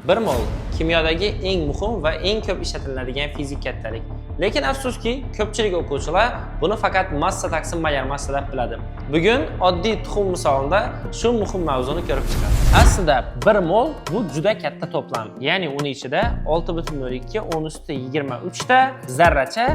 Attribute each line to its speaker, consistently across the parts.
Speaker 1: Bir mol kimyodagi eng muhim va eng ko'p ishlatiladigan fizik kattalik. Lekin afsuski, ko'pchilik o'quvchilar buni faqat massa taqsim molyar massa deb biladi. Bugun oddiy tuxum misolida shu muhim mavzuni ko'rib chiqamiz. Aslida 1 mol bu juda katta to'plam. Ya'ni uni ichida 6,02 10 usti 23 ta zarracha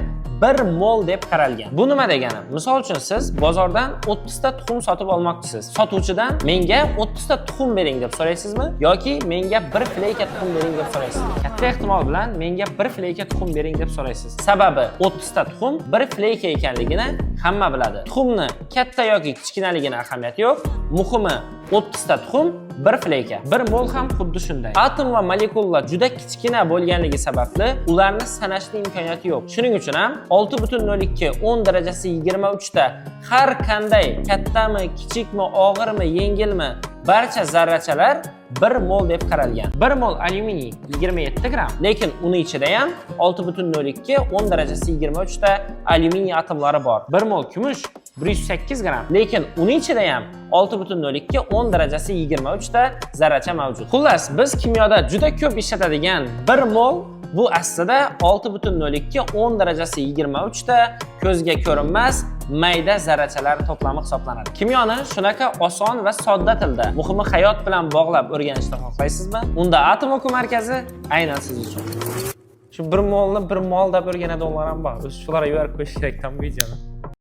Speaker 1: 1 mol deb qaralgan. Bu nima degani? Misol uchun, siz bozordan 30 ta tuxum sotib olmoqchisiz. Sotuvchidan "Menga 30 ta tuxum bering" deb so'raysizmi yoki "Menga bir fleyka tuxum bering" deb so'raysizmi? Katta ehtimol bilan "Menga bir fleyka tuxum bering" deb so'raysiz. Sababi 30 ta tuxum bir fleyka ekanligini hamma biladi. Tuxumni katta yoki kichkinaligini ahamiyati yo'q. Muhimi, 30 ta tuxum bir fleyka. 1 mol ham xuddi shunday. Atom va molekulalar juda kichkina bo'lganligi sababli ularni sanashning imkoniyati yo'q. Shuning uchun ham 6,02 10 darajasi 23 ta har qanday kattami, kichikmi, og'irmi, yengilmi, barcha zarrachalar 1 mol deb qaralgan. 1 mol alyuminiy 27 gramm, lekin uni ichida ham 6,02 10 darajasi 23 ta alyuminiy atomlari bor. 1 mol kumush 108 gramm, lekin uni ichida ham 6,02 10 darajasi 23 ta zarracha mavjud. Xullas, biz kimyoda juda ko'p ishlatadigan 1 mol bu aslida 6,02 10 darajasi 23 ta ko'zga ko'rinmas mayda zarrachalar to'plami hisoblanadi. Kimyoni shunaqa oson va sodda tilda, muhimi, hayot bilan bog'lab o'rganishni xohlaysizmi? Unda Atom o'quv markazi aynan siz uchun. Shu 1 molni 1 mol deb o'rganadiganlar ham bor. O'zi shularga yuborib qo'yish kerak tam videoni.